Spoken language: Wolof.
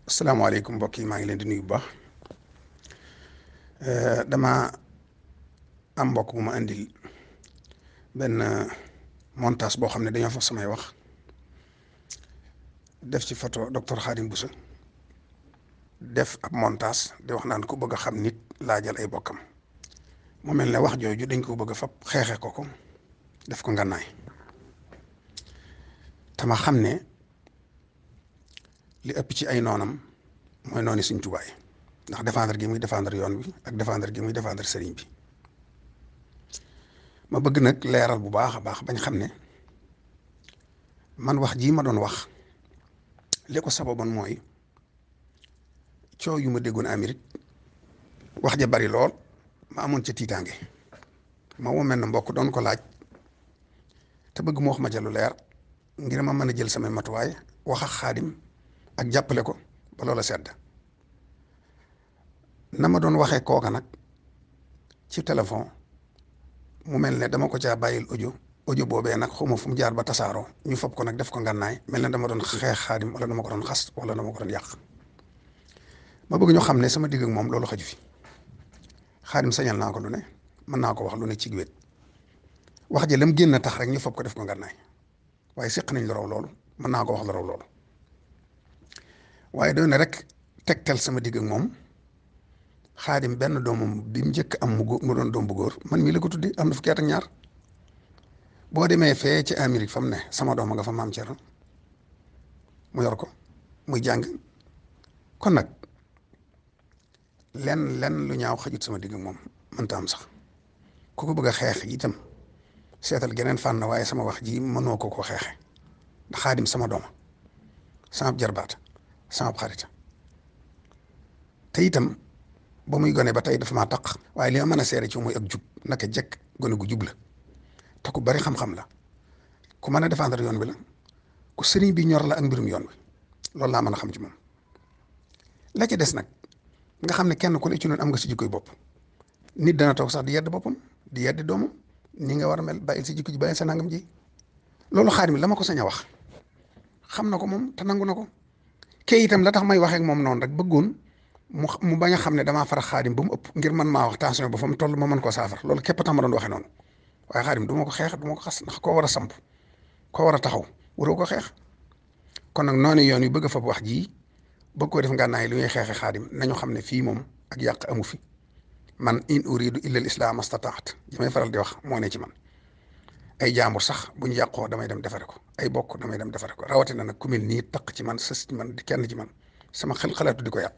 asalaamaaleykum mbokk yi maa ngi leen di nuyu bu baax dama am mbokk bu ma indil benn montage boo xam ne dañoo fa samay wax def ci photo docteur Khadim Bousso def ab montage di wax naan ku bëgg a xam nit laajal ay bokkam mu mel ne wax jooju dañ ko bëgg a fab xeexe ko def ko ngànnaay tama xam ne li ëpp ci ay noonam mooy noonu Sëriñ Tuubaa yi ndax défendre gi muy défendre yoon bi ak défendre gi muy défendre sëriñ bi ma bëgg nag leeral bu baax a baax bañ xam ne man wax jii ma doon wax li ko sababoon mooy coow yu ma déggoon Amérique wax ja bari lool ma amoon ca tiitaange ma woo mel ne mbokk doon ko laaj te bëgg mu wax ma ca lu leer ngir ma mën a jël samay matuwaay wax ak Xaadim ak jàppale ko ba loola sedd na ma doon waxee kooka nag ci téléphone mu mel ne dama ko caa bàyyil audio boobee nag xawma fu mu jaar ba tasaaroo ñu fob ko nag def ko ngànnaay mel ne dama doon xeex Xaadim wala dama ko doon xas wala dama ko doon yàq ma bëgg ñu xam ne sama digg ak moom loolu xaju fi Xaadim sañal naa ko lu ne mën naa ko wax lu ne ci wet wax ji lam génn tax rek ñu fob ko def ko ngànnaay waaye séq nañ la raw loolu mën naa ko wax la raw loolu waaye doon na rek tegtal sama digg ak moom Xaadim benn doomam bi mu njëkk am mu doon doom bu góor man mii la ko tuddi am na fukki at ak ñaar boo demee fee ci Amérique fa mu ne sama doom nga fa maam Thierno mu yor ko muy jàng kon nag lenn lu ñaaw xajut sama digg ak moom mënta am sax ku ko bëgg a xeex itam seetal geneen fànn waaye sama wax ji mënoo ko xeexe ndax Xaadim sama dooma sama jarbaat sama xarit te itam ba muy gone ba tey dafa maa taq waaye li ma mën a seere ci mooy ak jub naka jekk gone gu jub la te ku bari xam-xam la ku mën a défendre yoon bi la ku sëriñ bi ñor la ak mbirum yoon bi loolu laa mën a xam ci moom la ci des nag nga xam ne kenn ku ne ci noonu am nga si jikkoy bopp nit dana toog sax di yedd boppam di yedd doomam ni nga war a mel bàyyil si jikko ji bàyyil sa nangam ji loolu Xaadim la ma ko sañ a wax xam na ko moom te nangu na ko kee itam la tax may waxee ak moom noonu rek bëggoon mu bañ a xam ne damaa fara Xaadim ba mu ëpp ngir man maa wax tension ba fa mu toll ma mën koo saafara loolu képp tax ma doon waxee noonu waaye Xaadim du ma ko xeex du ma ko xas ndax koo war a samp koo war a taxaw waroo ko xeex kon nag noonu yoon yu bëgg a fab wax jii bëgg koo def ngànnaay lu ñuy xeexe Xaadim nañu xam ne fii moom ak yàq amu fi man in uridu illa al islam astataat ji may faral di wax moo ne ci man ay jaambur sax bu ñu yàqoo damay dem defare ko ay bokk damay dem defare ko rawatina nag ku mel nii taq ci man sës ci man di kenn ci man sama xel xalaatu di ko yàq